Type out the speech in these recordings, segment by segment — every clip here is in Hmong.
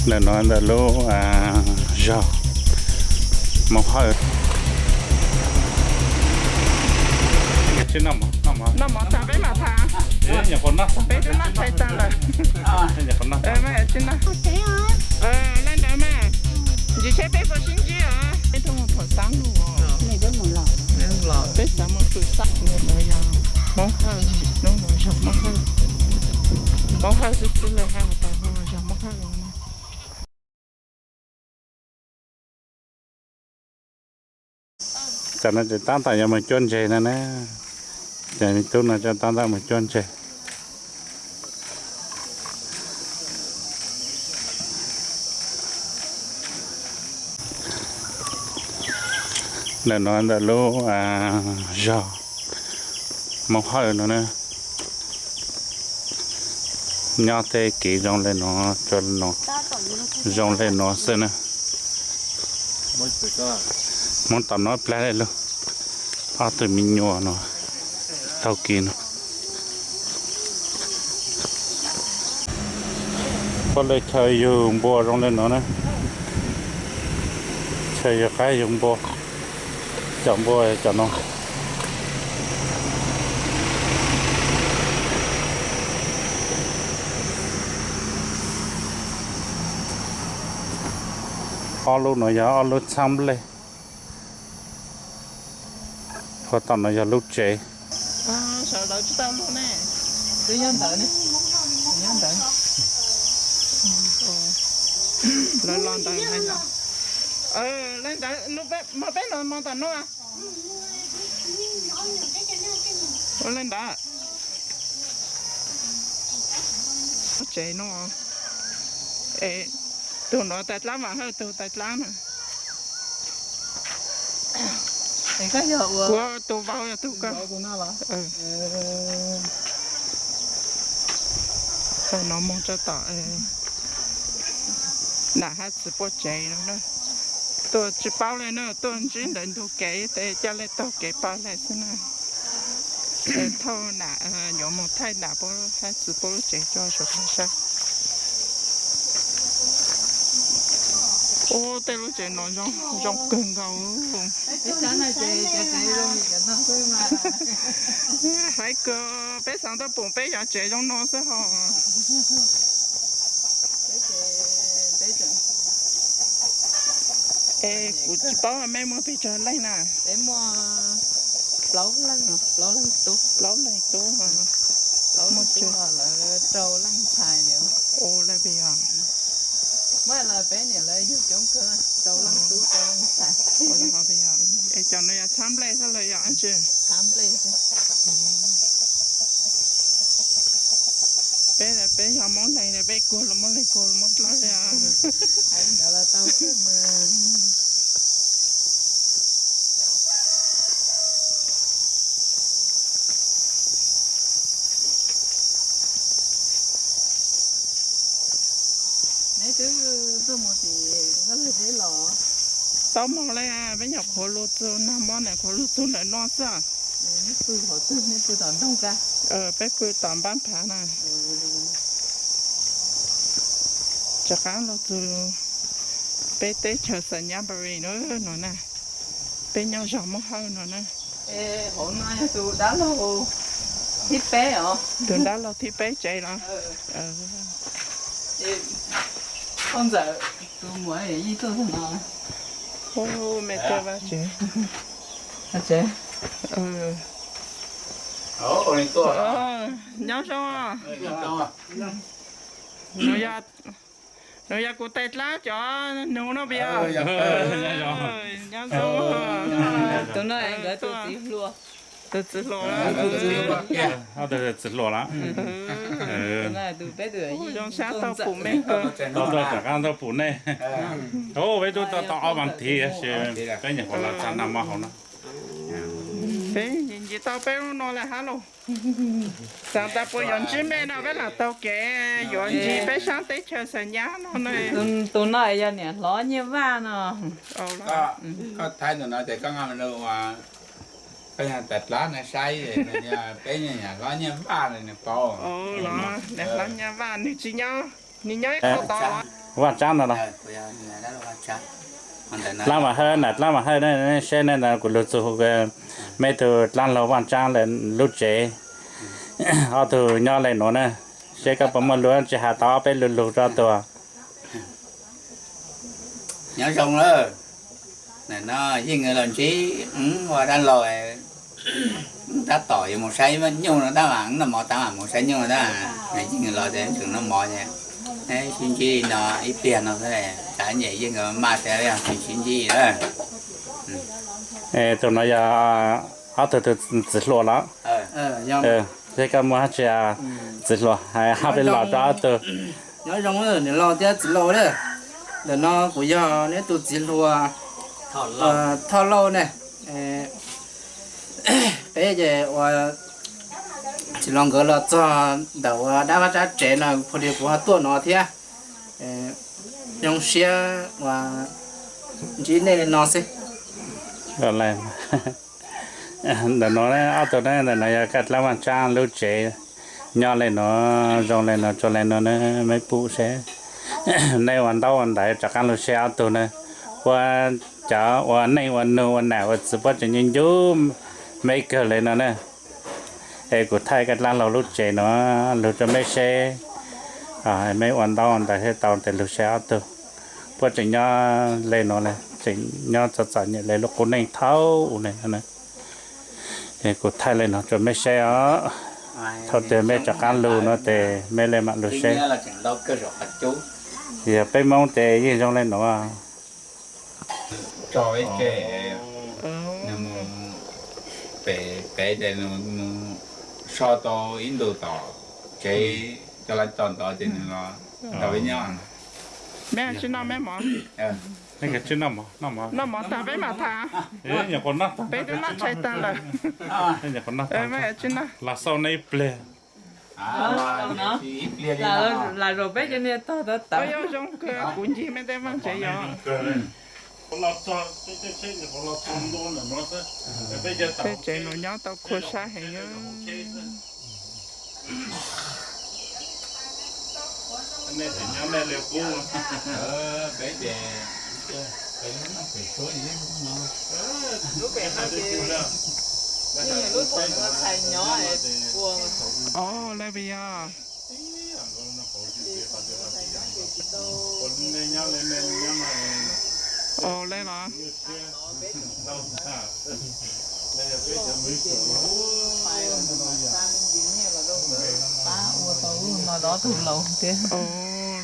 Ntawm no ntawm lub zog Moob Hawj. Noj mov tas peb mam tham. Peb twb noj tshais tas lawm. Tsis noj. Leej ntawd mas, ntsis seb peb puas sib ntsib os. Peb tuaj mus pom xab lug. Peb xav mus pw xab lug no yog Moob Hawj, hnub no zog Moob Hawj. Moob Hawj xwb xwb lawm hais tas zog Moob Hawj no. Tam no ces tab tom yuav mus cuab ntses no na. Ces me tub no coj tab tom mus cuab ntses. Ntawm no ntawm lub zog Moob Hawj no na. Nyob tej kev zoo li no, zoo li no xwb na. Hmoob tom no plag li lug, ob tug me nyuam no taug kev no. Puav leej chaw yug npua zoo li no na. Chaw yug qaib yug npua, cov npua cov no. Ob lub no yog ob lub txhab nplej. Puag tom no yog lub tsev. Sawv daws tsis tau luag ne. Twb nyob ntawd ne. Nyob ntawd. Lawv los ntawd. Leej ntawd, peb los mus tom no. Ua li ntawd. Tsev no. Es tus no tais dlaab mas hawj tus tais dlaab na. Kuv tus vauv yog tus ko. Thaum no mus tso tom nam hab txiv puab tsev no na. Tuaj tsis paub li na, tuaj ntsib ntawd ntug kev tes ca le taug kev pab le xwb na. Thauj nam yuav mus thaij nam puab hab txiv puab lub tsev tso saum tag sab. Ub, tej lub tsev no zoo kawg nkaus. Hais kawg, peb xav tau pum peb cov tsev zoo no xwb hos. Es kuv tsis paub mej muaj pes tsawg leej na? Peb muaj plaub leeg, plaub leeg tub. Plaub leeg tub, muaj tsawg? Lawv rau leej ntxhais li. Ua li pes yog? Muab los peb niam lawv yug coob kawg, rau leej tub rau leej ntxhais. Es cov no yog txhab nplej xwb los yog dab tsi? Txhab nplej xwb. Peb, peb yog Moob Leeg, peb kuag los Moob Leeg, kuag los Moob Dlawb li. Ntawd los tau xwb mas. Neb twb tuaj mus tim Nkaj Lawg deb los? Tau mus li, peb nyuam qhuav lug txug nag hmo, nyuam qhuav lug txug ntawm no xwb. Neb pw hauv twg, neb pw tom nroog kab? Peb pw tom npab phav na. Rov qab lug txug peb teb chaws Xas Nyab Nparees no na, peb nyob zog Moob Hawj no na. Hauv no yog tus dab laug thib peb os. Tus dab laug thib peb tsev los? Ntxawm, tus muam yeej tuaj txog no. Ub, me tub Vaj Tsev. Nyob zoo. Nws yog kuv tais dlaab cov nus no puas yog? Nyob zoo. Tus no nkawd tus txiv hluas. Tus txiv hluas. Tus txiv hluas lawm. Zoo sab tau pum mej kawg. Tau rov qab tau pum nej. Peb tub tau ob vas thiv, peb nyuam qhuav los txog nag hmo hauv no. Peb ntsis tau peb lub no lawm hab lauj. Xav tas puas yuav ntsib mej no peb lam taug kev yuav ntsis peb sab teb chaws Xas Nyab no na. Tus no yog niam hlob Nyiaj Vaj no. Koj thaij tus no ces koj nqa mus rau koj niag tais dlaab na saib, peb niag niam hlob Nyiaj Vaj no nws paub. Niam hlob Nyiaj Vaj nws tsis nyob, nws nyob ib qho tod. Vaj Tsaab no los? Dlaab Vam Hawj na, Dlaab Vam Hawj ne, seb ne ntawd kuv lug txug meb tug dlaab laug Vaj Tsaab lub tsev. Ob tug nyob le nuav na, seb koj puas muaj lug tsi has tau ob peb lug lug rua ob tug. Nyob zoo lawm. Nim no yeej los ntsib ua dab laug, tab tom yuav mus saib nyuj no tab mas noj mov tab mas mus saib nyuj no tab, yeej los tseem noj mov, sib ntsib li no ib pliag no xwb, tsam nyem yeej maj tias tsis sib ntsib lawm. Tus no yog ob tug tug txiv hluas los? Seb koj muaj dab tsi txiv hluas hais peb los rua ob tug. Nyob zoo niam laug thiab txiv laus na, ntawm no kuv yog neb tug txiv hluas Thoj Lauj ne. Peb ces ua txiv laus nkawd los txog ntawm ua dab vaj tsab tsev no, phu li kuv ho tuaj no thiab, zoo siab uas ntsib nej li no xwb. Ntawm no ob tug na, ntawm no yog koj dlaab Vaj Tsaab lub tsev, nyob le no, zoo le no, tsuas le no na, meb pum seb. Nej ua ntaub ua ntawv rov qaab lug seb ob tug na, ua cov ua neej ua nug ua nam ua txiv puab tseem ncu ncu meb kawg le no na. Es kuv thaij koj dlaab laug lub tsev no lug rua meb seb, meb ua ntaub ua ntawv seb tau tes lug seb ob tug puab tseem nyob le no, tseem nyob txom txom nyem le lub qub neej thaum ub le no. Kuv thaij le no rua meb saib os. Thaum twg meb rov qaab lug no tes meb le maam lug saib. Yog peb Moob tes yeej zoo le no. Tso ib tse, nws mus pem pem ces nws mus so tau ib ntus tom tsev, cov lawv tso ntov ces nws los nrog peb nyob. Meb tsi noj meb mov? Noj mov tag peb mam tham. Peb twb noj tshais tag lawm. Los xauj nej ib pliag. Lam zaum peb cov niag tog tawv tawv. Zoo kawg, kuv ncig mej tej vaaj tsev yog. Tej tsev no nyob tau khuam sab heev. Lub pem no ces yeej yog lub thaum ntawd txhais nyob es ua. Os, le puas yog? Os, le los? Os,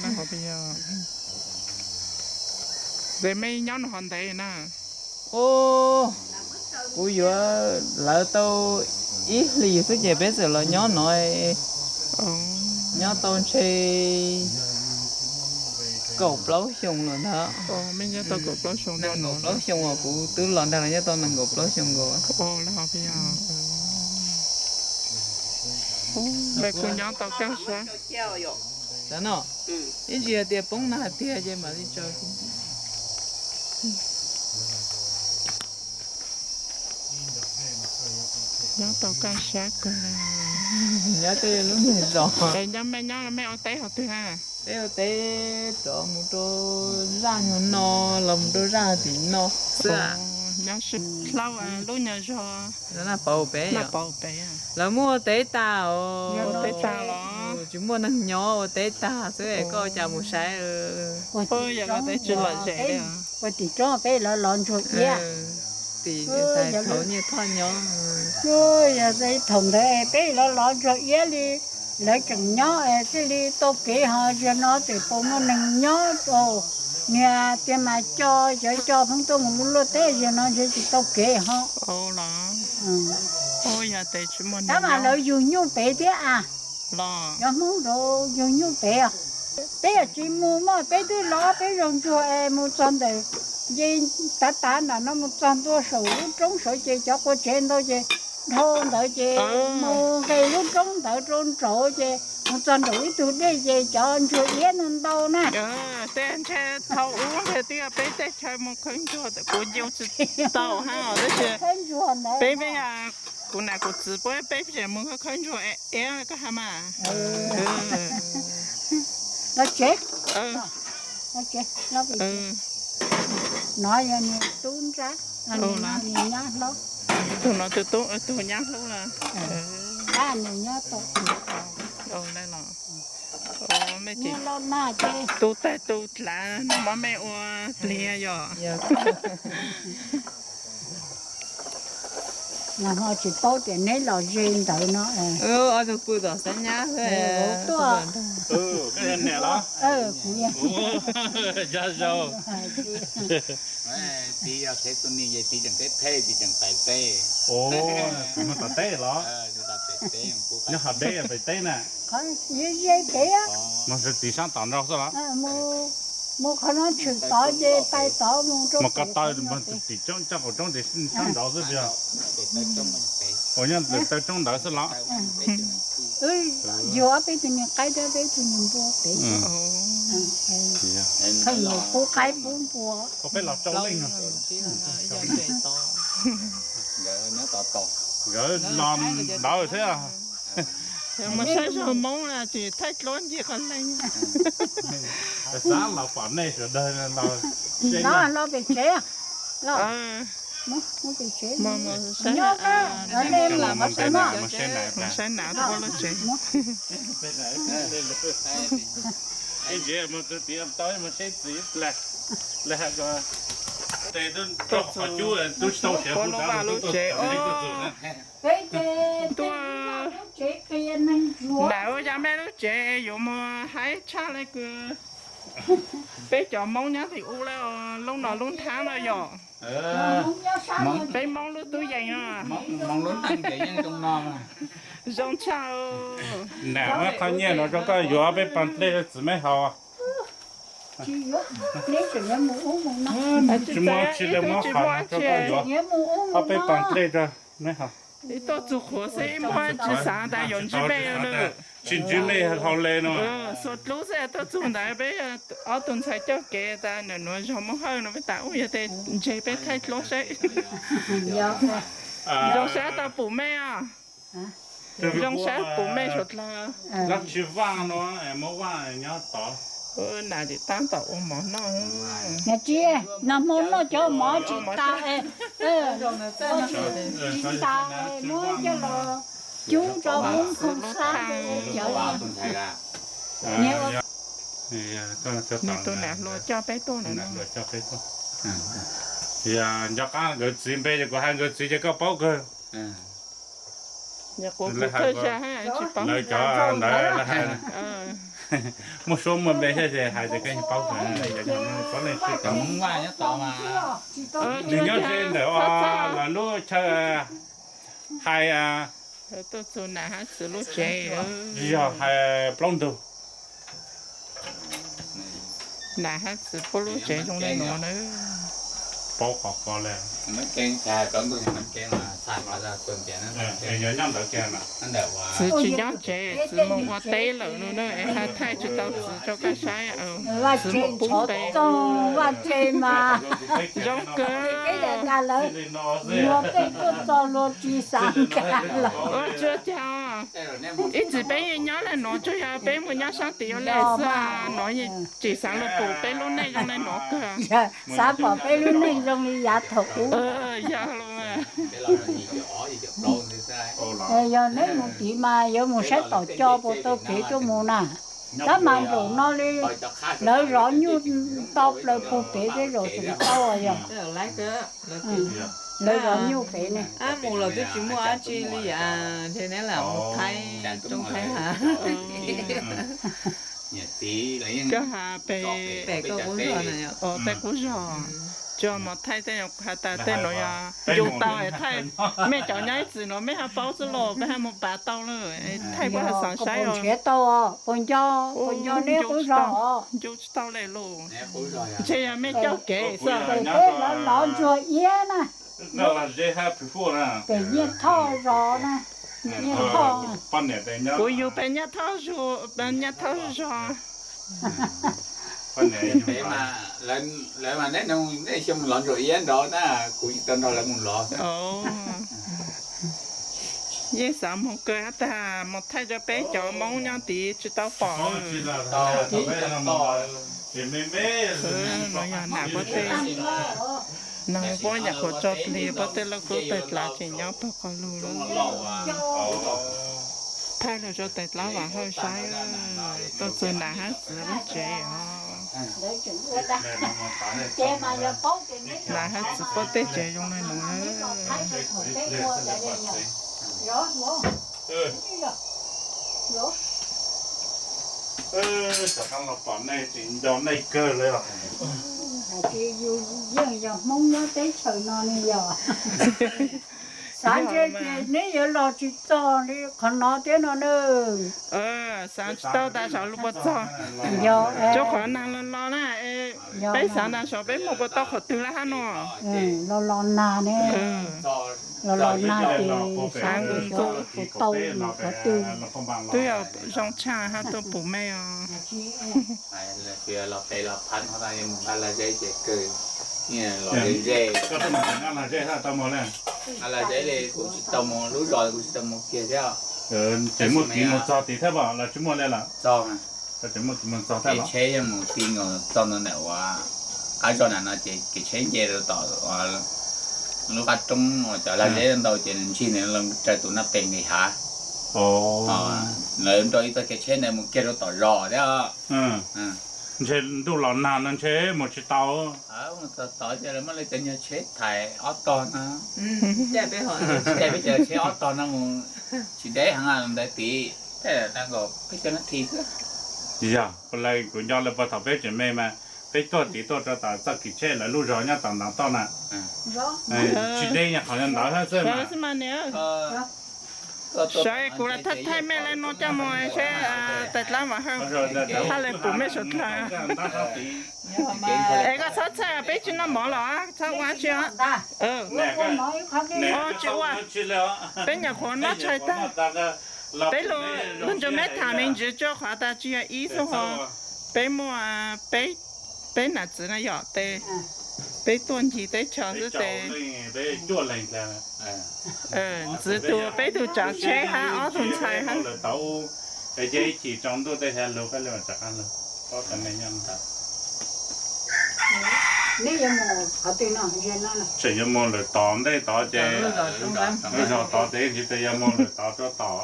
le hov puas yog? Ces mej nyob no hov ntev na? Os, kuv yuav lawv tau ib hlis xwb ces peb txawm los nyob no. Nyob tau ntshe kaum plaub xyoo lawm ntag. Nees nkaum plaub xyoo uas kuv twb los ntag los nyob tau nees nkaum plaub xyoo nkaus. Kuv nyob tau kaj sab. Ib ntsis hais tias poob na hais tiag ces mam li tsaws. Nyob tau kaj sab kawg. Nyob tej lub niag zos. Es nyob mej nyob mej ua teb hov twg na? Peb ua teb rov mus rau zaj nyuag no, los mus rau zaj tim no xwb. Nyob sib hlaub lub nyuag zos. Naj pauv pem, lawv muaj ua teb tag os. Tsis muaj neeg nyob ua teb tag xwb, koj ua cas mus saib. Yog teb tsis lom zem li. Ua tim roob peb los los ntsuag iab. Tim tais thaum nyiaj thoj nyob. Yog thaum ntawd peb los los ntsuag iab li, lawv tseem nyob thiaj li tau kev ho. Yog no tseem puas muaj neeg nyob, niag tiag mas co cov co pheej tuaj mus luaj teb, yog no ntshe tsis tau kev ho. Tab mas lawv yug nyuj pem thiab a. Cov Hmoob yug nyuj pem. Peb yog tsis mus mas peb twb los peb zoo ntsuag es mus txog ntawm, nce tav tav nram no mus txog ntua saum lub roob saud ces cov qua tsev ntau ces dhau ntawd ces mus nqes lub roob ntawd rau nraud ces mus txog nraum ib tug dej ces cov ntsuag iab ntau ntau na. Tej ntshe thaum ub ntshe twb yog peb teb chaws mus khawb ntsuag, kuv nco tsis tau hab tab sis peb, peb, kuv nam kuv txiv puab peb tseem mus khawb ntsuag iab koj hab mas. Los tsev. No yog niag tub nrab, niag nyab hlob. Tus no tus tub, tus nyab hlob na. Pab nws nyob tau tus. Tus tais tus dlav no mas mej ua pliag yom. Los ho tsis paub tias neb los ze ntawd no. Ob tug pw tom xab nyab xwb. Tuaj. Kuv yog niam los? Kuv yog. Yog zaus. Txiv yog thev tus niam ces txiv tseem theb theb, txiv tseem tais teb. Kuv mus tom teb los? Nyob hauv deb tais teb na. Ze pem. Mus txiv sab tom nrau xwb los? Mus qhov no tshwm tod ces pais tod mus rau. Mus ko taw mus tim coob coj qaum roob tim sab nraud xwb tiag. Uas nyob taw roob ntawd xwb los? Yuav peb tug niag qaib thiab peb tug niag npua pem. Pheej mus pub qaib pub npua. Peb los rau leej. Nkawd los ntawd thiab. Mus saib zog Hmoob tsis thaij dluab ncig qhov leej. Xav los pom nej sawv daws los. Los pem tsev. Mus pem tsev. Mus saib nam ua lub tsev. Ib ntsis mus tus tim tau mus saib txiv ib plag. Lawv hais tias tes tub rau qhov cub tub tsis tau siav hu rau lub tsev. Peb ces tuaj nam ua cas mej lub tsev yuav mus haib tshaj le kws peb cov Hmoob nyob tim ub lawm, lub no lub nthab no yom. Peb Hmoob lub tub yees. Zoo tshaj. Nam muab qhov nyiaj no rau koj yuav peb pas dlej rau txiv mej haus. Tsis muaj tsi le, muab qhov no rau koj yuav, ob peb pas dlej rau mej haus. Ib tuaj txug qhuav xwb ib muab tsis xav tas yuav ntsib mej lawm. Tsis ntsib mej haus le no. Xuas dlub xwb tuaj txug ntawd peb ob tug ntxhais coj kev tas nam nuav zog Moob Hawj no peb tas ub yog tes ntseg peb thaij dluab saib. Zoo sab tau pum mej os. Zoo sab pum mej suav dlawg. Dlaab tsi vaaj nuav, muab vaaj nyob tod. Nam tsis tab tom ua mov noj. Tsis, nag hmo noj cov mov tsis tas, tsis tas muab coj los cub rau Hmoob Khaus Xab cov. Nws tus nam hluas coj peb tuaj. Nco qab nkawd txiv npe ces kuv hais nkawd txiv ces koj paub kawg. Lawv cov ntawd muaj suab muaj npe thiab ces hais tias koj paub kawg. Nws nyob ze ntawm lawv lub chaw hais, tsis yog hais plaub ntug. Nam hab txiv puab lub tsev zoo le nuav na. Paub qhov ko le. Txiv tsis nyob tsev, txiv mus ua teb lawm no na, es hab thaij tsis tau txiv rau koj saib. Txiv mus pub teb. Zoo kawg. Ua tsuag cas, ib txwm peb yeej nyob le nuav, tsuas yog peb mus nyob sab tim ua le xwb, nuav tsis xaav lug pum peb lub neej zoo le nuav kawg. Xav pom peb lub neej zoo li yav thaum ub. Yog lawm. Yog neb mus tid mas yuav mus saib tom co puas tau kev tuaj mus na. Tab mas nraum no li lawv zov nyuj tau plaws puag pem tej zaum tseem tau yog. Lawv zov nyuj pem ne. Mus los twb tsis muaj dab tsi li, ntshe neb lam mus thaij roob thaij hav. Koj has pem, pem qub zog, tsuas mus thaij tej has tas tej nuav yog ncu tau es thaij. Mej cov nyob ib txwm nuav mej hab paub xwb los peb hab mus pav tau lawm, thaij puab has xaav saib os. Ncu tsis tau le los. Ntshe yog mej coj kev xwb. Pem Nyiaj Thoj zos na. Nyiaj Thoj. Kuv yug pem Nyiaj Thoj zos. Lawv mas neb xyoo lov ntsuas iab nrov na, kuv tsis tau nrog lawv mus lov. Yeej xav moog kawg hab tas mus thaij rau peb cov Moob nyob tid tsis tau pom. Ces me me, no yog nam pob teb, nam pob nyuam qhuav tso plig, pob teb loj kub tais dlav tseem nyob pawg qhov lug lawm. Thaij los rau tais dlav Vam Hawj saib, tuaj txug nam hab txiv lub tsev os. Nam hab txiv pob teb tsev zoo le nuav. Cov no los pom nej tseem nco nej kawg li os. Yeej yog Hmoob nyob teb chaws no ne yog. Xav ntshe ces neb yuav los tsis txog li qhov no thiab no na. Xav tsis tau tas saum lub puas txog. Tsuas qhov nag los los na, peb xav tas saum peb muaj puas tau qhov twg lawm hab no. Los los nag ne, los los nag ces xav nkaus nkaus puas tau qhov twg. Twb yog zoo tshaj hab tuaj pum mej os. Los pem los phab no mus nqa lag zeb ces kawg, los ze ze. Nqa lag zeb li kuv tsis tau mus lub zos, kuv tsis tau mus kiag thiab. Tseem muaj kev mus txog tid thiab los tsis muaj li lawm? Txog, tseem muaj kev mus txog thiab los? Tsheb yeej mus ti nkaus txog ntawm ua qab zos nram no ces kev tsheb nce rau tom lub qab roob uas cov lag zeb ntau ces nws ntshis nws los raws tus naj pes nqis hav. Lawv nrau ib txoj kev tsheb ntawd mus kiag rau tom zos thiab. Ntshe ntuj los nag no ntshe mus tsis tau. Mus txog tod ces lawv muab lawv cov nyuag tsheb thaiv ob tog no, caij peb cov tsheb ob tog no mus tsis deb heev ntawd tid, tej zaum nkaus peb caug nab thi xwb. Yog, puas lawv, kuv nco lawm puag thaum peb tseem me mas peb tuaj tid tuaj rau tom txoj kev tsheb lawv lub zos nyob tom ntawd toj na. Tsis deb nyuag qhov ntawd xwb mas. Saib kuv lam thaij thaij mej le nuav coj mus seb tais dlaab Vam Hawj hab le pum mej suav dlawg. Es koj txhob txhawj, peb tsis noj mov los txhob ua tsi os. Tsis ua, peb nyuam qhuav noj tshais tag. Peb lug nrug meb tham me ntsis tso qhov tas tsis yog ib xwb ho. Peb muaj peb nam txiv no yom, tes peb tuaj ncig teb chaws xwb tes ntxiv tus peb tug tsav tsheb hab ob tug ntxhais hab. Tseem yuav mus lawm tod ntej tod ces, zog tod tes ntxiv tes yuav mus lawm tod rau tom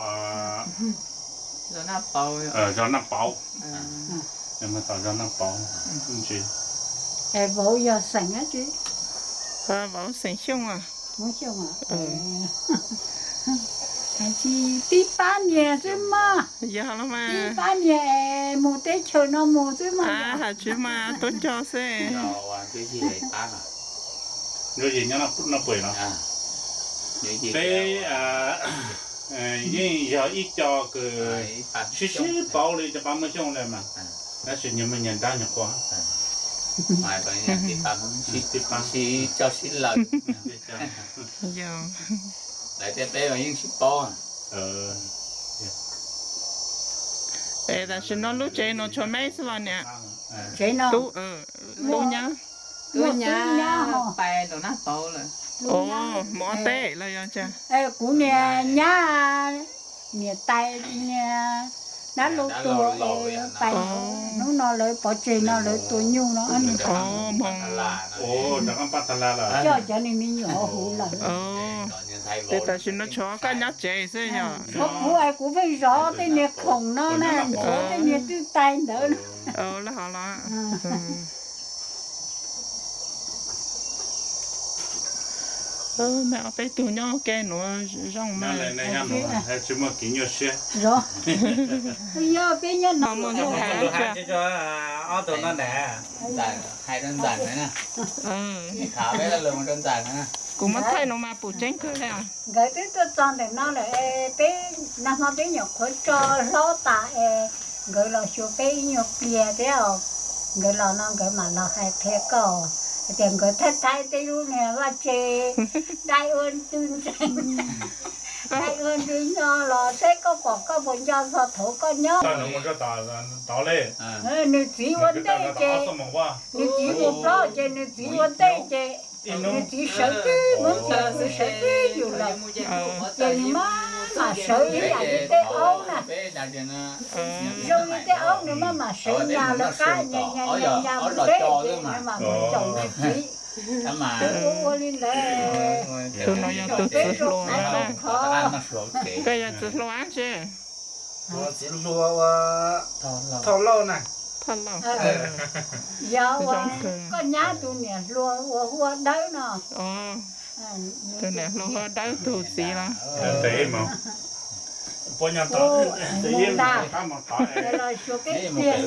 zos Naj Pauv. Yuav mus tom zos Naj Pauv. Vauv yog xeem dab tsi? Vauv xeem Xyooj. Tsis tib pab niag xwb mas. Yog los mas. Tib pab niag mus teb chaws no mus xwb mas. Hais tsis mas tuaj cog xwb. Peb yeej yog ib co kws sib sib paub li cov pab Muas Xyooj li mas, tab sis nyias muaj nyias nrab nyias qhua. Lawv thiab peb yeej sib paub. Es tam sim no lub tsev no tshuav meb xwb los niam? Tub, tub nyab. Tub nyab pais Laus Naj Pauv lawm. Mus ob teb los yog? Kuv niag nyab, niam tais, niag dab laug tua es pais, hnub no lawv pov tseg no lawv tua nyuj no. Coj cov niag me nyuam huv lawm. Tes tam sim no tshuav koj nyob tsev xwb yog? Tshuav kuv es kuv pheej zov tej niag khoom no na, tshuav tej niag twj tais ntawd. Lawv hov los. Mej ob peb tug nyob ua ke nuav zoo mas. Tsis muaj kev nyuaj siab. Yog peb nyob no. Ob tug no na. Hais rau Ntxawm na. Kuv muab thaij no mas pum tseeb kawg li. Nkawd twb tuaj txog ntawm no lawm, peb nag hmo peb nyuam qhuav tso hlob tas es nkawd los xyuas peb ib nyuag pliag thiab os. Nkawd los no nkawd mam los hais qhia koj hais tias nkawd thaij thaij tej lub niag vaj tse dai ua ntws ntsees, dai ua ntws nyo los seb koj pom koj puas nco txog thaum koj nyob. Nws txiv ua ntej ces, nws txiv mus plaub ces nws txiv ua ntej ces Nws txiv sawv tib, muab txiv sawv tib yus lawm, ces nws maj mam sawv ib yam li tej aub na. Zoo li tej aub nws maj mam sawv nyas lawv qab, nyas nyas nyas mus teb ces nws mam mus caum nws txiv. Ua ua li ntawd. Tus no yog tus txiv hluas na. Koj yog txiv hluas tsi? Txiv hluas ua Thoj Lauj na. Thoj Lauj. Yog ua koj nyab tus niam hluas uas hu ua Dawb no. Tus niam hluas hu ua Dawb tus txiv los. Mus ntag, los xyuas peb tiag.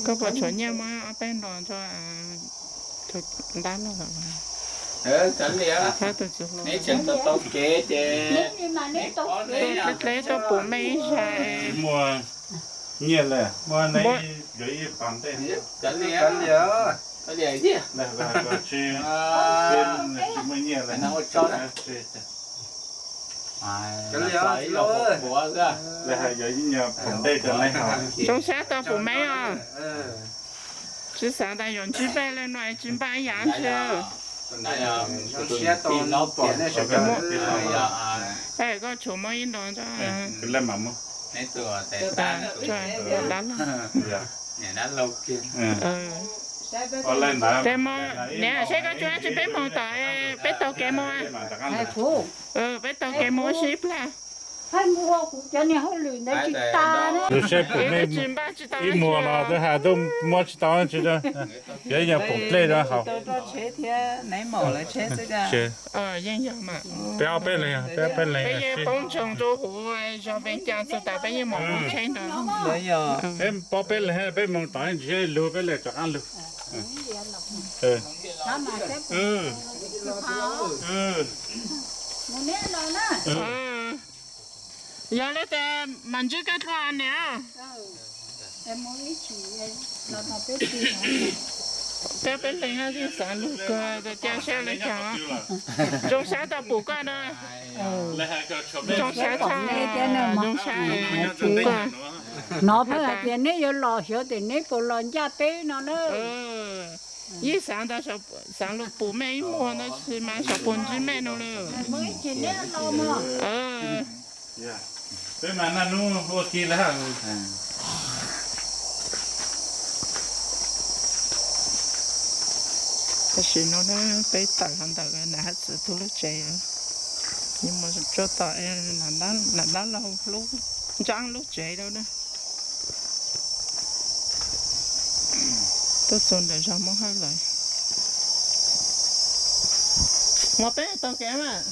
Koj puas tshuav nyiaj muab ob peb nrog rau tus dab laug los? Tus txiv hluas, neb tseem tau kev ces neb dle tuaj pum mej ib zag. Muaj nyiaj lawm, muab neb yuav ib pas ntej. Tsis muaj nyiaj lawm. Lawv hais yuav ib nyuag pas ntej rau neb haus. Zoo sab tau pum mej os. Tsis xav tas yuav ntsib peb leej no tsis npaj ib yam ntsis. Koj tshuav muab ib nrog. Dab laug. Niam, saib koj tsuas tsis peb moog tom, peb taug kev moog. Peb taug kev moog sib plag. Cov niag hauj lwm ntawd tsis tas na. Saib pum mej tsis npaj tsis tau ib muag los twb has tuaj muab tsis tau tsis. Yog ib nyuag pum dlej rau haus. Yeej yog mas. Peb ob peb leeg, peb ob peb leeg. Peb yeej poob ntsoog rau huv zog Vees Cas txug tas peb yeej mam mus tsheb ntawd. Peb poob peb leeg, peb moog tom ntsis lug peb le rov qab lug. Yog li tes mam ntsib koj dlua niam. Peb peb leeg yeej xav lug kawg, cia saib li cas. Zoo sab tau pum koj na. Zoo sab tshaj, zoo sab. Hnov peb hais tias neb yuav los xyov tes neb puas los ncaj peb no na. Yeej xav ntau, xav lug pum mej ib muag ntawd sis mas xyov puas ntsib mej no lawm. Peb mas naj nub ua ke lawm. Tam sim no peb tawm los ntawm nam hab txwv tug lub tsev, yuav mus tsuag tom nam dab laug lub ntsaab lub tsev lawm na. Tuaj txug ntawm zog Moob Hawj lawm. Mas peb taug kev mas,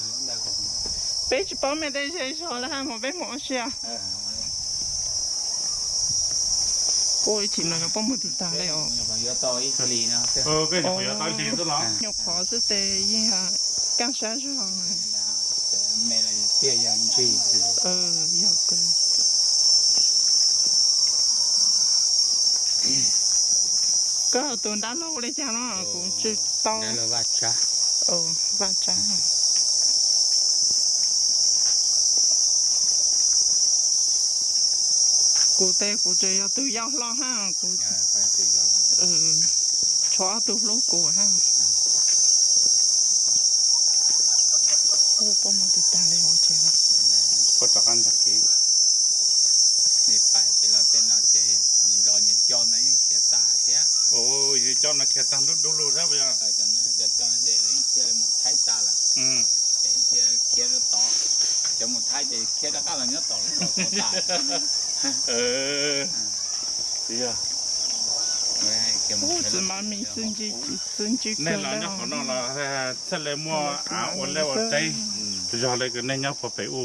peb tsis paub mej tej zej zog lawm hab mas peb mus ua si. Ua ib chim no yuav paub mus tig tag li os. Nyuam qhuav xwb tes yeej kaaj sab zog. Yog kawg. Koj tus dab laug ua li cas no kuv tsis tau. Vaj Tsab. Kuv tes kuv tseem yog tus yau hlob hab kuv tshuav ob tug hlub kuv hab. Puab mus tig tag li os. Cov no khiav tag ntub ntub lug thiab. Khiav rau tod, cov mus Thaib ces khiav rov qab los nyob tom lub zos tod tas. Txiv Mab Mis txwj ntsig, txwj ntsig kawg. Nej los nyob qhov no los txhaj le muaj av ua liaj ua teb zog li kws nej nyob puag pem u.